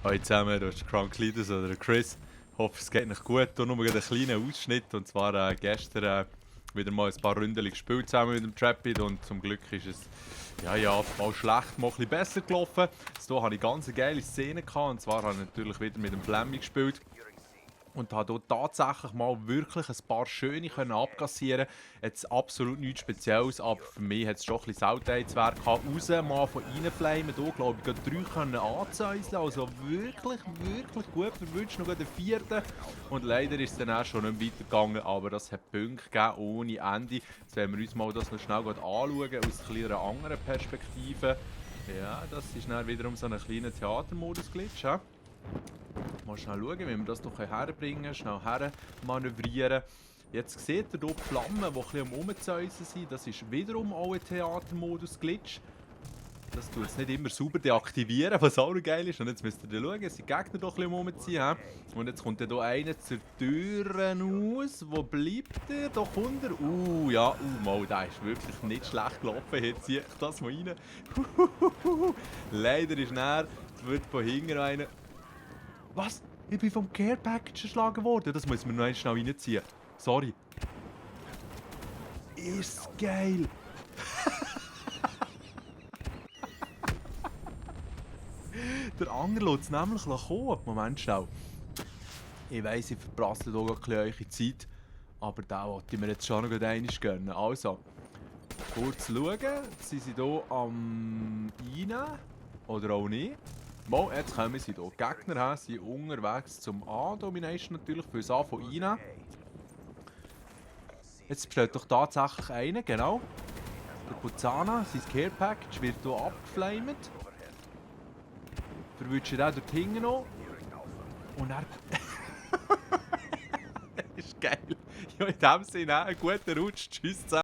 Hallo zusammen, du bist Cranklides oder der Chris. Ich hoffe, es geht nicht gut. Hier nur gerade einen kleinen Ausschnitt. Und zwar gestern wieder mal ein paar Runden gespielt zusammen mit dem Trapid. Und zum Glück ist es mal schlecht, mal ein bisschen besser gelaufen. So hatte ich ganz eine geile Szene gehabt. Und zwar habe ich natürlich wieder mit dem Flemmi gespielt. Und habe dort tatsächlich mal wirklich ein paar schöne können abkassieren. Jetzt absolut nichts Spezielles, aber für mich hat es schon ein bisschen Seltenheitswert gehabt. Raus, mal von reinflamen, hier glaube ich, gerade 3 können anzäuseln. Also wirklich, wirklich gut verwünscht, noch den vierten. Und leider ist es dann auch schon nicht mehr weitergegangen, aber das hat Punkte gegeben ohne Ende. Jetzt werden wir uns mal das noch schnell anschauen, aus einer anderen Perspektive. Ja, das ist dann wiederum so ein kleiner Theatermodus-Glitch. Mal schnell schauen, wie wir das doch herbringen können, schnell her manövrieren. Jetzt seht ihr hier die Flammen, die ein bisschen am Rumzäusen sind. Das ist wiederum auch ein Theatermodus-Glitch. Das tut es nicht immer sauber deaktivieren, was auch noch geil ist. Und jetzt müsst ihr schauen, es sind die Gegner doch ein bisschen rumziehen. Und jetzt kommt hier einer zur Tür raus. Wo bleibt er? Da kommt er. Ja, mal, der ist wirklich nicht schlecht gelaufen. Jetzt ziehe ich das mal rein. Leider ist er, wird von hinten einer. Was? Ich bin vom Care Package erschlagen worden. Das müssen wir noch schnell reinziehen. Sorry. Ist geil. Der andere lässt es nämlich kommen. Moment schnell. Ich weiss, ich verprasse hier ein bisschen eure Zeit. Aber den wollte ich mir jetzt schon noch einmal gönnen. Also, kurz schauen. Sie sind hier am Einnehmen. Oder auch nicht. Mal, jetzt kommen sie hier. Die Gegner sind unterwegs zum A-Domination natürlich, für das A von einnehmen. Jetzt besteht doch tatsächlich einer, genau. Der Puzana, sein Care Package wird hier abgeflamed. Verwünscht er auch dort hinten noch. Und er. Das ist geil. Ja, in dem Sinne, einen guten Rutsch. Tschüss zusammen.